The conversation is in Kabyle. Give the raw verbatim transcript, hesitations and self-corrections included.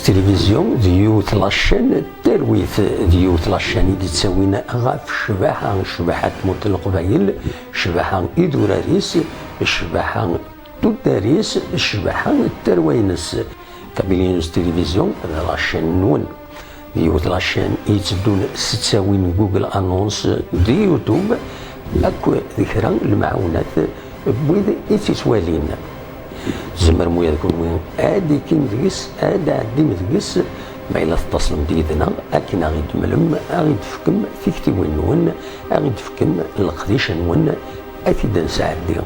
Tilivizyu d yiwet la chaîne n talwit, d yiwet la chaîne i d-ittawin ɣef ccbaḥa, ccbaḥa n tmurt n Leqbayel, ccbaḥa idurar-is, ccbaḥa tuddar-is, ccbaḥa n tarwa-ines. Kabylie News Télévision d la chaîne-nwen. D yiwet la chaîne i yetteddun s ttawin n Google Annonce d YouTube, akk d kra n lemɛawnat n wid i tt-ittwalin. Tzemrem ula d kunwi ad d-ikim deg-s, ad d-tɛeddim deg-s, ma yella tettaslem-d yid-neɣ akken ad ɣ-id-temlem, ad ɣ-id-tefkem tiktiwin-nwen, ad ɣ-id-tefkem leqdic-nwen, ad t-id-nesɛeddi.